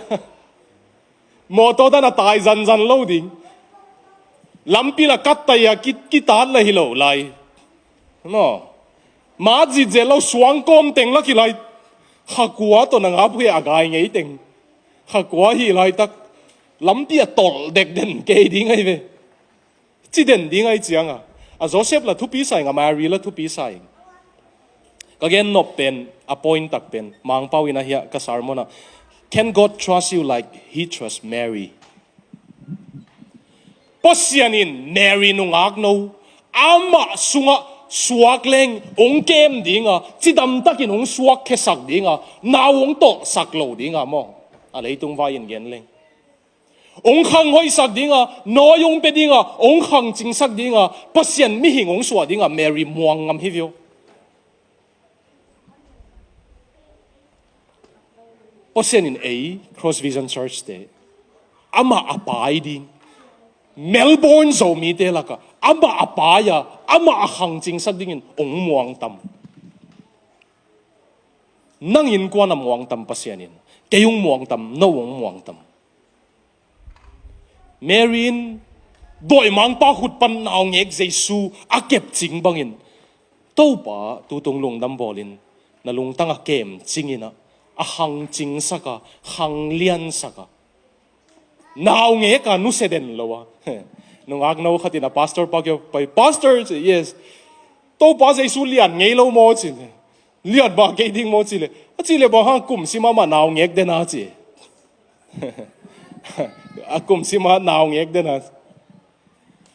Mawtaw dan a tai zanzan lo ding. Lampi la kat tai a ki, kitat la hi lo lai. No. Mat zitzel lo suang kawm teng la kilai. Kha kua tawh na ngap uh hia a gai ngei teng. Kha kua hi laitak. Lampi a tolh dekden kei ding ahi ve. Ci den ding ahih ciangah, a Joseph la thupi sa ing, a Mary la thupi sa ing. Ka gen nop pen, a point tak pen, Mangpau in ahi a ka sermon ah, "Can God trust you like he trust Mary?" Pasian in Mary nungak no amah sungah suak leng hong kem ding a, cidam takin hong suakkhiasak ding a, nau hong tolhsak lo ding a maw? A leitung vai in gen leng hong khang hoihsak ding a, nawi hong pia ding a, hong khang cingsak ding a, Pasian mihing hong suah ding a, Mary muang ngam hi viau. Pasian in ei Cross Vision Church te amah a pai ding, Melbourne Zomite lakah amah a pai a, amah a khang cingsak dingin hong muang tam. Nang innkuan a muang tam Pasian in, kei hong muang tam, no hong muang tam. Mary in dawimangpa khut pan naungek Jesu a kepcing bangin, Topa tutung lungdam bawlin, na lungtang a kemcing in a, a khang cingsak a, khang liansak a, naungek a nusia den lo a. Nungak no khat in a pastor pa kiang pai, "Pastor," ci, "Yes." "Topa Jesu lian ngei lo maw?" ci. "Lian mah kei ding maw?" ci leh, "A cih leh bang hang, kum sim a mah naungek den a," ci. "A kum sim a naungek den a."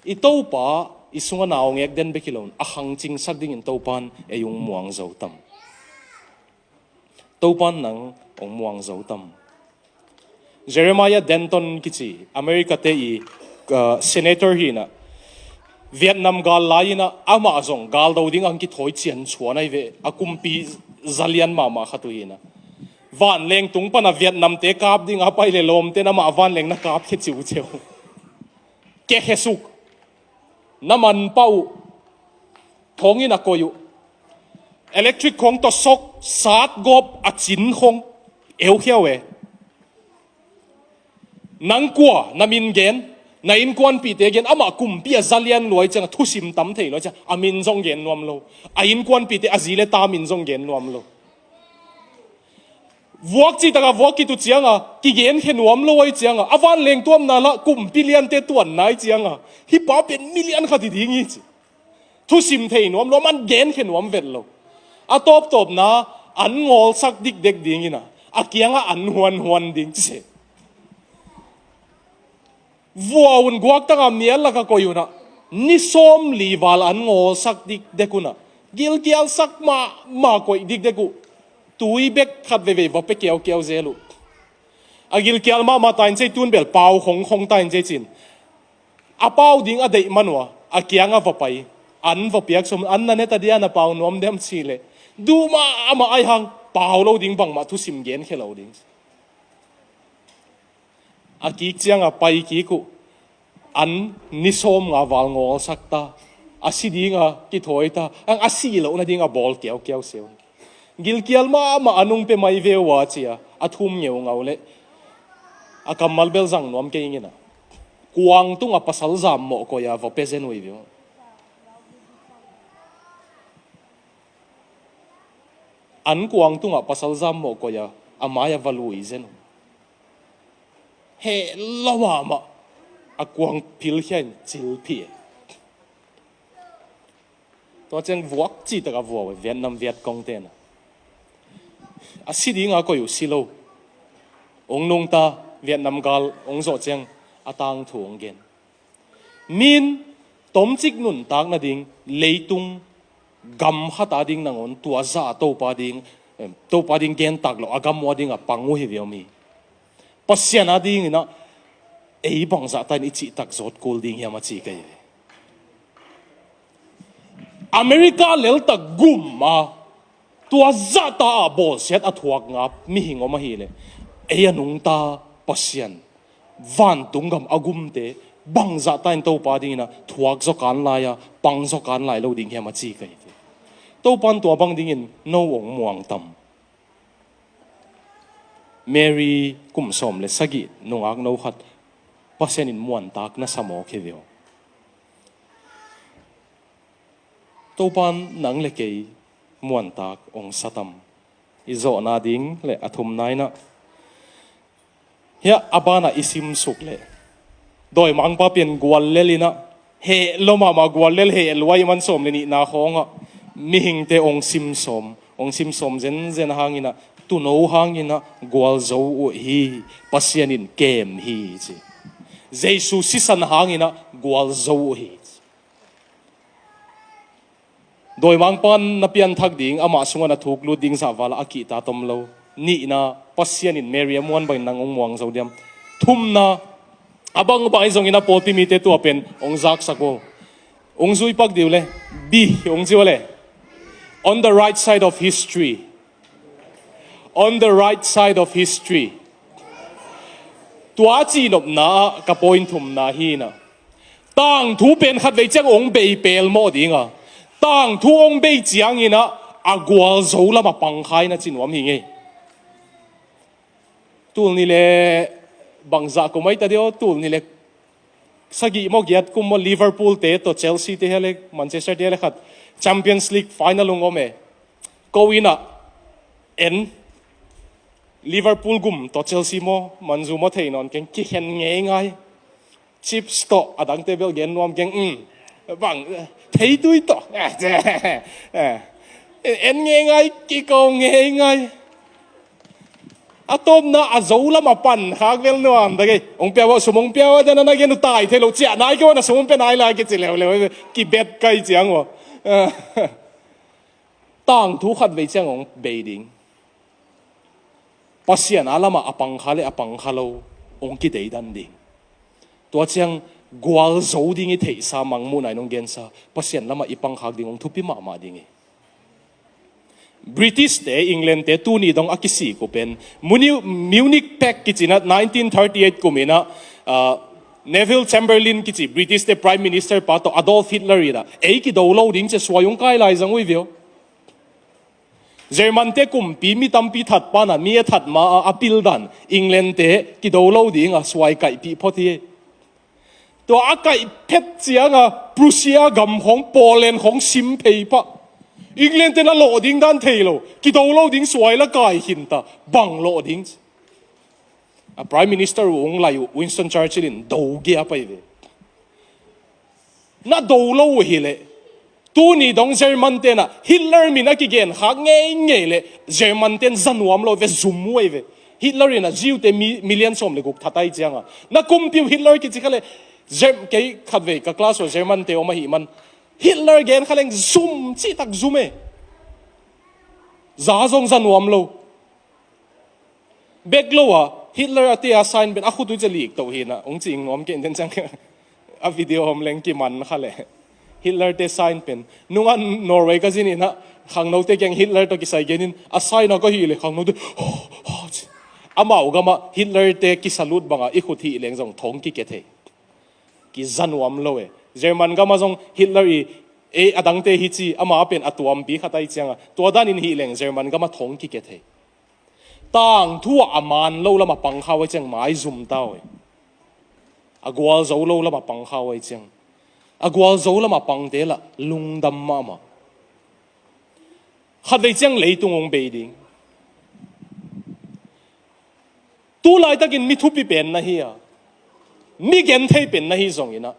I Topa i sungah naungek den bek hi lo in, a khang cingsak dingin Topa in ei hong muang zo tam. Topa in nang hong muang zo tam. Jeremiah Denton kici, America te i, uh, senator hi in a, Vietnam gal lai in a, amah zong gal do ding a hong kithawi cianchuan ahi ve, a kumpi zalian mahmah khat uh hi in a. Vanleng tung pan a Vietnam te kap ding a pai leh lawmte in amah vanleng na kapkhia ciuciau. Kiakhia suk. Na man pah uh. Thong in a koih uh. Electric khong tawh sok, sat gawp a cin khong eukhia uh e. Nang kua, na min gen, na innkuanpihte gen, amah kumpi a zalian lua ahih ciangah thusim tam thei lua ahih ciangah a min zong gen nuam lo. A innkuanpihte a zi le ta min zong gen nuam lo. Vuak cihtakah vuak khit uh ciangah kigenkhia nuam lo ahih ciangah, a vanleng tuamna lah kumpi liante tuanna ahih ciangah, hih pa pen milian khat hi ding hi ci. Thusim thei nuam lo, man genkhia nuam vet lo. A tawptawpna an ngawlsak dikdek ding in a, a kiangah an huanhuan ding ci se. Vua un guaktang a mial lak a koih un a, ni sawmli val an ngawlsak dikdek un a, gilkialsak mahmah koih dikdek uh. Tui bek khat veivei va pia kiaukiau zel uh. A gilkial mahmah ta in cei, tun bel pau khongkhong ta in cei cin. A pau ding a deih man uh a, a kiangah va pai. An va piak sawm, an na ne ta dia, na pau nuam diam cih leh, duh mahmah ahih hang pau lo ding, bangmah thusim genkhia lo ding. A kik ciangah pai kik uh. An ni sawmnga val ngawlsak ta. A si ding a kithawi ta. Ang a si loh nading a bawl kiaukiau se uh. Gilkial mahmah a nung pia mai ve uh a ci a, a thum ngeungau le a kammal bel zang nuam kei ing in a, kuang tungah pasal zammawh koih a va pia zen uh hi ve uh. An kuang tungah pasal zammawh koih a, a mai-ah va lui zen uh. Heh lo mahmah, a kuang pilkhia in cilphih. Tua ciang vuak cihtak a vua uh, Vietnam Viet Cong ten a, a si dinga koih uh si lo. Hong nungta, Vietnam gal hong zawh ciang a tangthu hong gen. Min tomcik nuntak nading leitung gam khat a ding nangawn tua zah a Topa ding, em, Topa ding gentak lo a gam uh a ding a pang uh hi ve uh mi. Pasian a ding in a, ei bangzah ta in i cihtak zawt kul ding hiam a ci ka hi ve. America leltak gum a tua zahta ah bawlsiat a thuak ngap mihing om ahileh, ei a nungta Pasian, vantung gam a gumte bangzahta in Topa dingin a thuak zaw kan lai a, pang zaw kan lai lo ding hiam a ci ka hi ve. Topan tua bang dingin no hong muang tam? Mary kum sawm le sagih nungak no khat Pasian in muantak na sa mawk hi ve aw. Topan nang le kei muantak hong sa tam? I zawhna ding le a thumna in ah, hiah a banah i simsuk leh, dawimangpa pen guallel in ah, heh lo mahmah, guallel heh luai man sawm le nihna khawngah mihingte hong simsawm, hong simsawm zenzen hangin ah, tuuno hangin ah gualzo uh hi. Pasian in kem hi ci. Jesu sisan hangin ah gualzo uh hi ci. Dawimangpan na pianthak ding, amah sungah na thuk lut ding zahval a kihta tom lo. Nihna, Pasian in Mary a muan bangin nang hong muang zo diam? Thumna, a bangbang hi zongin a pawlpi mite tua pen hong zaksak uh. Hong zui pak dih uh le, B hong ci uh le. On the right side of history. On the right side of history. Tua cihnopna ah ka point thumna hi in ah, tangthu pen khatvei ciang hong bei pelmawh ding a, tangthu hong bei ciangin ah a gualzo lamah pangkha in ah ci nuam hi ngei. Tul nih le bangzah kum ahi ta diam aw, tul nih le sagih maw, giat kum maw, Liverpool te tawh Chelsea te hi a le, Manchester te hi a le khat Champions League final hong om e. Ko in ah en, Liverpool gum tawh Chelsea maw, Man U maw thei nawn keng, kikhen ngeingai. Chips tawh, a dangte bel gen nuam keng, um, bang, theitui tawh. En ngeingai, kiko ngeingai. A tawpna a zo lamah pan khak vel nuam ta kei. Hong pia uh, sum hong pia uh, a dana na gen uh tai thei lo, ciah nai kei uh, na sum hong pia nai lai kici leuleu, kibet kai ciang uh. Tangthu khatvei ciang hong bei ding. Pasian a lamah a pangkha le a pangkha lo hong kideidan ding. Tua ciang gualzo ding i theihsa, Mangmuhna in hong gensa, Pasian lamah i pangkhak ding hong thupi mahmah ding hi. British te, England te tuni dong a kisik uh pen Muni-, Munich Pact kici in ah nineteen thirty-eight kum in ah, ah, Neville Chamberlain kici British te Prime Minister pa tawh Adolf Hitler in ah ei kido lo ding ci a suai hong kai lai zang uh hi ve aw. German te kumpi mi tampi that pa in ah, mi a that ma a, a pildan England te kido lo ding a suai kaihpih phot hi. Tua a kaih phet ciang a Prussia gam khawng, Poland khawng sim phei pah. England te na lawh ding dan thei lo, kido lo ding suai la kai khin ta, bang lawh ding ci. A Prime Minister uh hong lai uh Winston Churchill in do gia pai ve. Na do lo uh hileh, tuni dong German ten ah Hitler min a kigen khak ngeingei leh German ten za nuam lo ve, zum uh ahi ve. Hitler in ah Jew te mi-, million sawm le guk that ahi ciang a, na kumpi uh Hitler kici kha leh, Ger-, kei khatvei ka class uh German te om ahih man, Hitler gen kha leng zum, cihtak zum e. Za zong za nuam lo. Bek lo a, Hitler a te a sign pen a khut uh ci a lik toh hi in ah, hong cing nuam kei den ciang. A video hom leng kiman kha leh. Hitler te sign pen. Nungah Norway ka zin in ah, khangno te kiang Hitler tawh kisai gen in, a sign a ka hih leh khangno te, amau gam ah Hitler te kisalut bang a i khut hih leng zong thong kike thei. Kiza nuam lo e. German gam ah zong Hitler i Ei, a dangte hi ci, ama pen a tuampi khat ahi cianga, tua danin hih leng German gama thong kike thei. Tangthu ah a man lo lama pangkha uh ahi ciang maizum ta uh hi. A gualzo lo lama pangkha uh ahi ciang, a gualzo lama pangte lah lungdam mahmah. Khatvei ciang leitung hong bei ding. Tu laitakin mi thupi pen na hi a, mi genthei pen na hi zongin ah,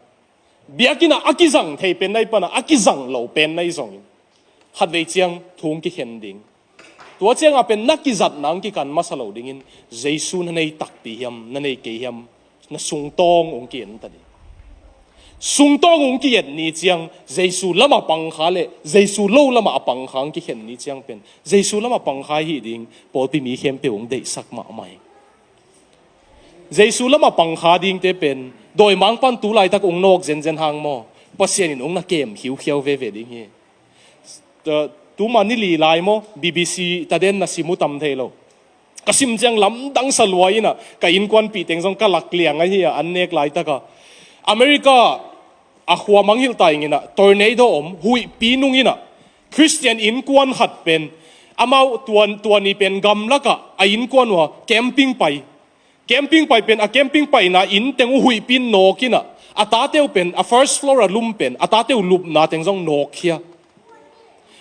biakinn ah a kizang thei pen na hi pana a kizang lo pen na hi zongin, khatvei ciang thu hong kikhen ding. Tua cianga pen na kizat nang kikan masa lo dingin, Jesu na nei takpi hiam, na nei kei hiam, na sungtawng hong ki-en ta ding. Sungtawng hong ki-et ni ciang, Jesu lama pangkha le Jesu lo lama a pangkha hong kikhen ni ciang pen, Jesu lama pangkha hi ding pawlpi mi khempeuh hong deihsak mahmah hi. Jesu lama pangkha dingte pen dawimangpan tu laitak hong nawk zenzen hang maw, Pasian in hong na kem khiukhiau veve ding hi. Tua, tuma ni li lai maw, B B C taden na sim uh tam thei lo. Ka sim ciang lamdang sa lua inah, ka innkuanpih teng zong ka lak liang ahi a, an nek laitaka America a khua mangngilh ta inginah tornado om, huihpi nung inah Khristian innkuan khat pen, amau tuan, tuani pen gamlakah a innkuan uh a camping pai. Camping pai pen, a camping paina inn teng uh huihpi in nawk inah, a tate uh pen, a first floor a lum pen a tate uh lupna teng zong nawkkhia.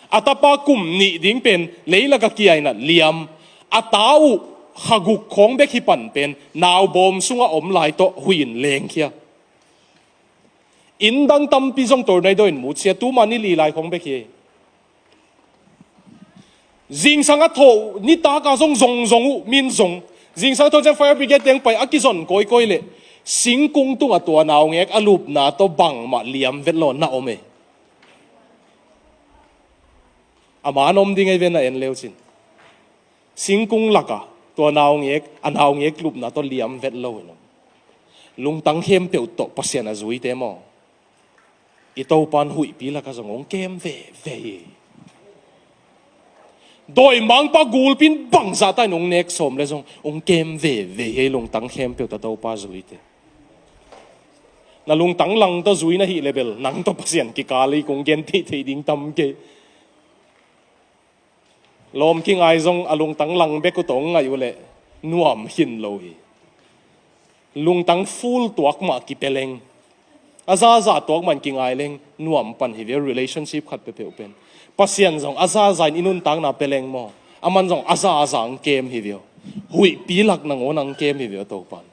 A tapa kum nih ding pen leilaka kia inah liam. A ta uh kha guk khawng bek hi pan pen naubawm sungah om lai tawh huih in lengkhia. Inn dang tampi zong tornado in mutsia, tuma ni li lai khawng bek hi. Zingsang a tho uh, nitaka zong zongzong uh, min zong. Zingsang a tho ciang fire brigade teng pai a kizon kawikawi leh singkung tungah tua naungek a lupna tawh bangmah liam vet lo na om e. A man om ding ei ve na en leucin. Singkung lakah tua naungek, a naungek lupna tawh liam vet lo in om. Lungtang khempeuh tawh Pasian a zuite maw, i Topan huihpi lakah zong hong kem veve hi. Dawimangpa gulpi in bangzah ta in hong nek sawm le zong hong kem veve hi, lungtang khempeuh tawh Topa zuite. Na lungtang lang tawh zui na hih le bel nang tawh Pasian kikal hi, kong gen theihtheih ding tam kei. Lawm kingai zong a lungtang lang bek uh tawh hong ngaih uh leh nuam khin lo hi. Lungtang full tuak mah kipia leng, a zaza tuak mah in kingai leng nuam pan hi ve, relationship khat peuhpeuh pen. Pasian zong a zaza in i nuntakna pia leng maw, aman zong a zaza hong kem hi ve uh. Huihpi lak nangawn hong kem hi ve uh Topan.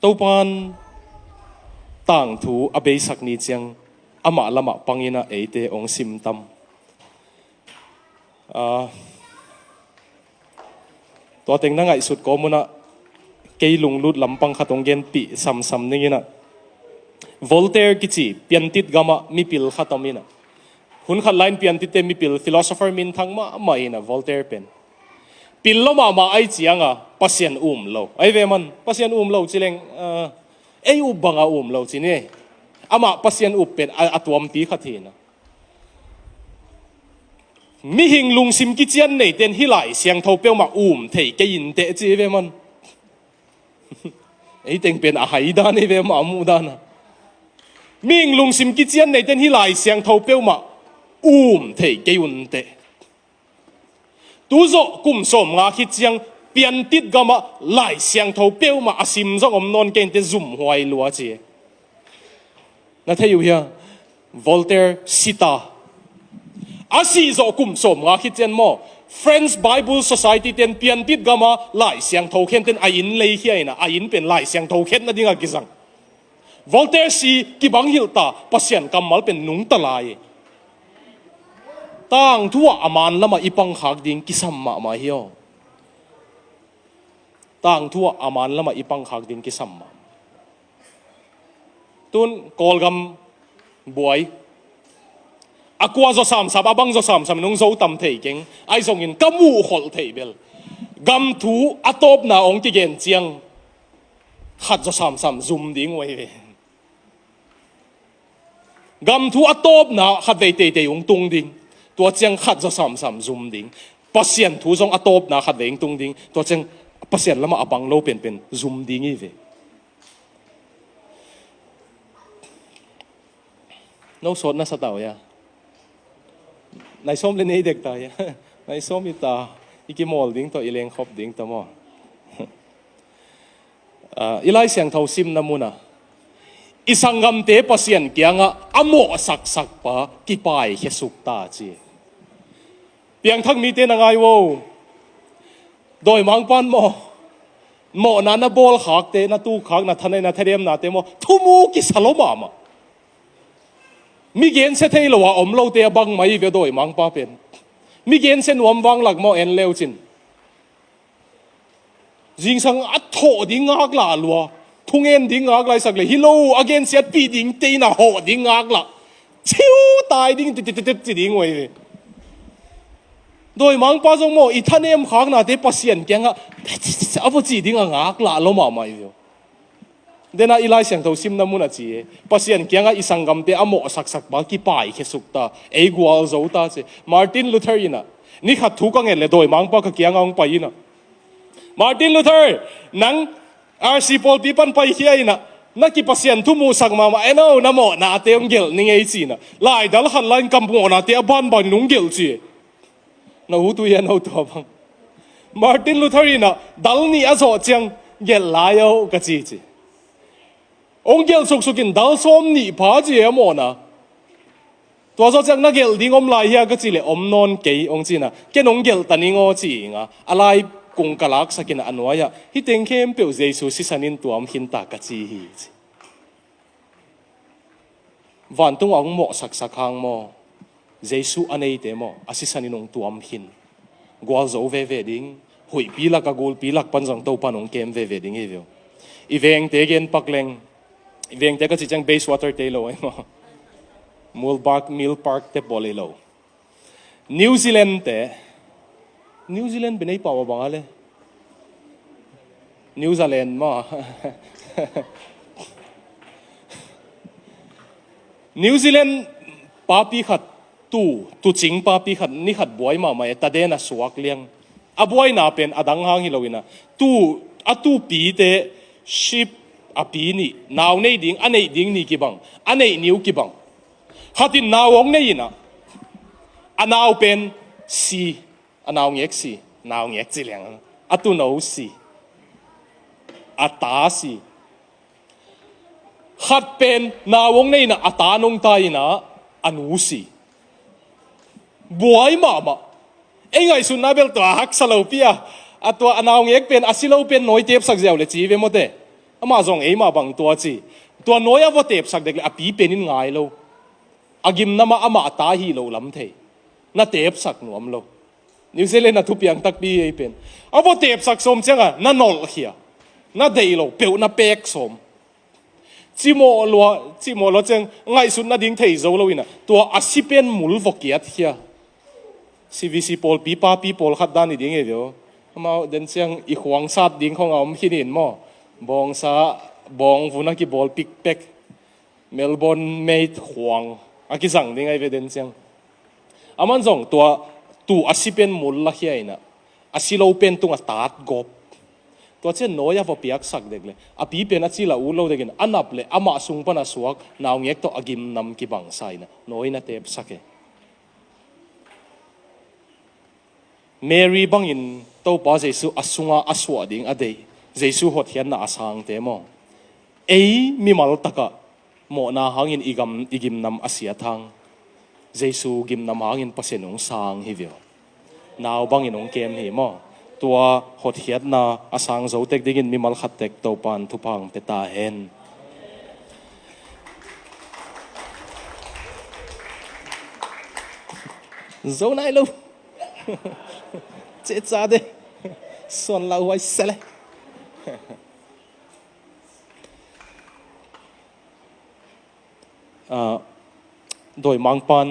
Topan tangthu a beisak ni ciang amah lamah pangin ah eite hong simtam. Ah, tua teng na ngaihsut kawm un ah kei lunglut lampang khat hong genpih samsam ning in ah. Voltaire kici piantit gamah mipil khat om in ah. Hun khat lai-in piantitte mipil philosopher minthang mahmah in ah Voltaire pen. Pil lo mahmah ahih cianga Pasian um lo. Ahi ve maw, Pasian um lo ci leng, ah, ei up banga um lo ci ni. Amah Pasian up pen a, a tuampi khat hi in ah. Mihing lungsim kician neite'n hih Lai Siangtho peuhmah um thei kei inteh ci ve maw. Ei teng pen a hai dan hi ve maw, a muh dan a. Mihing lungsim kician neite'n hih Lai Siangtho peuhmah um thei kei unteh. Tu zawh kum sawmnga khit ciang piantit gamah Lai Siangtho peuhmah a sim zong om nawn kei inteh, zumhuai lua ci. Na thei uh hia? Voltaire si ta. A sih zawh kum sawmnga khit ciang maw, French Bible Society te'n piantit gama Lai Siangtho khente'n a inn leikhia in ah, a inn pen Lai Siangtho khetna dingah kizang. Voltaire si kibang hilh ta, Pasian kammal pen nungta lai. Tangthu ah a man lamah i pangkhak ding kisam mahmah hi aw. Tangthu ah a man lamah i pangkhak ding kisam mahmah. Tun Kawlgam buai. A kua zaw samsam, a bang zaw samsam in hong zo tam thei keng. Ahi zongin ka muh kholh theih bel, gam thu a tawpna hong kigen ciang khat zaw samsam zum ding uh ahi ve. Gam thu a tawpna khatvei teitei hong tung ding. Tua ciang khat zaw samsam zum ding. Pasian thu zong a tawpna khatvei hong tung ding. Tua ciang Pasian lamah a bang lo penpen zum ding hi ve. No sawt na sa ta uh hia? Nai sawm le nei dek ta hia? Nai sawm i ta, i kimawl ding tawh, i lengkhop ding tawh maw? Ah, i Lai Siangtho simna munah i sanggamte Pasian kiangah a mawhsaksak pa kipaikhia suk ta ci. Piangthak mite na ngai uh. Dawimangpa'n maw, mawhna na bawlkhakte, na tukkhak, na thaneih, na thanemnate maw, thumu kisa lo mahmah. Mi gensia thei lo a om lote a bang mai ve Dawimangpa pen. Mi gensia nuam vanglak maw en leucin. Zingsang a thawh ding ngaklah lua. Thungen ding ngaklah i sak le hi lo, a gensiatpih dingte in a hawh ding ngaklah. Ciu tai ding, titititit ci ding uh ahi ve. Dawimangpa zong maw, i thanemkhaknate Pasian kiangah a va ci ding a ngaklah lo mahmah hi ve. Dena i Lai Siangtho simna mun a ci e, Pasian kiangah i sanggamte a mawhsaksak pa kipaikhia suk ta, ei gualzo ta ci. Martin Luther inah, ni khat thu ka nget le Dawimangpa ka kiangah hong pai inah, Martin Luther, nang R C pawlpi pan paikhia inah, na kipasian thu muhsak mahmah en o, na mawhnate hong gelh ning ei ci inah, laidal khat la-in ka mawhnate a banbanin hong gelh ci e. Na ut uh hia no tua bang? Martin Luther inah dal nih a zawh ciang gelh lai o ka ci ci. Hong gelh suksuk in dal sawm nih pha ci e a mawhna. Tua zawh ciang na gelh ding om lai hia ka ci le om nawn kei hong ci inah, ken hong gelh ta ning aw ci inga, a lai kung ka laksak inah a nuai-ah, hih teng khempeuh Jesu sisan in tuam khin ta ka ci hi ci. Vantung a hong mawhsaksak hang maw, Jesu a neite maw, a sisan in hong tuam khin. Gualzo veve ding, huihpi lak a gulpi lak pan zong Topa'n hong kem veve ding hi ve uh. I vengte gen pak leng, i vengte ka cih ciang Bayswater te hi lo ahi maw. Mill Park, Mill Park te pawl hi lo. New Zealand te, New Zealand bia nei pau a bang a le? New Zealand maw? New Zealand papi khat, tu, tuucing papi khat, ni khat buai mahmah e, taden a suak liang. A buaina pen a dang hang hi lo inah, tu, a tupite sheep a pi nih, nau nei ding, a neih ding nih kibang, a neih ni uh kibang. Khat in nau hong nei inah, a nau pen si, a naungek si, naungek ci liang, a tuuno si, a ta si. Khat pen nau hong nei inah, a ta nungta inah, a nu si. Buai mahmah. Ei ngaihsutna bel tua haksa lopi a, a tua a naungek pen, a si lo pen nawi tepsak ziau le ci ve mawte. Amah zong eimah bang tua ci. Tua nawi a va tepsak dek le a pi pen in ngai lo. A gimnam ah amah a ta hi lo lam thei. Na tepsak nuam lo. New Zealand a thupiang takpi ei pen. A va tepsak sawm ciangah na nolhkhia, na deih lo peuh na pek sawm. Cimawh lua, cimawh lua ciang ngaihsut nading thei zo lo inah, tua a si pen mul va kiatkhia. C V C pawlpi papi pawlkhat dan hi ding hi ve uh. Amau den ciang i khuangsat ding khong a om khin in maw. Bawngsa, bawng vun a kibawl pikpek. Melbourne made khuang a kizang ding ahi ve den ciang. Aman zong tua tu a si pen mul lakhia inah, a si lo pen tungah tat gawp. Tua ciang nawi a va piaksak dek le, a pi pen a cil a ut lo dekin a nap le amah sung pan a suak naungek tawh a gimnam kibangsa inah nawi na tepsak e. Mary bangin Topa Jesu a sunga a suah ding a deih, Jesu hotkhiatna a sangte maw, ei mimal takah mawhna hangin i gam, i gimnam a siat hang, Jesu gimnam hangin Pasian hong sang hi ve uh. Nau bangin hong kem hi maw. Tua hotkhiatna a sang zo tek dingin mimal khat tek Topa'n thupha hong pia ta hen. Zo nai lo. Cetcate. Suan lauhuai sele. Ah, dawimangpa'n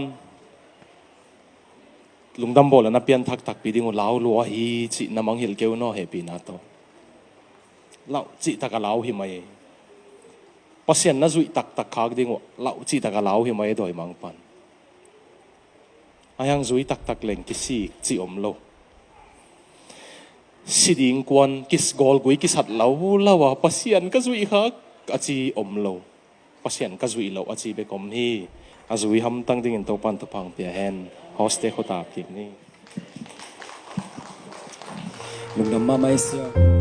lungdam bawl a na pianthak takpi ding uh lau lua hi cih na mangngilh kei un aw, hehpihna tawh. Lau cihtak a lau hi mai. Pasian na zuih taktak khak ding uh lau cihtak a lau hi mai dawimangpa'n. Ahi hang zui taktak leng kisik cih om lo. Si ding kuan kis gawlgui kisat lo lo a Pasian ka zuih khak a ci om lo. Pasian ka zuih loh a ci bek om hi. A zui hamtang dingin Topa'n thupha hong pia hen. Host te khuta kik ni. Lungdam mahmah i sia.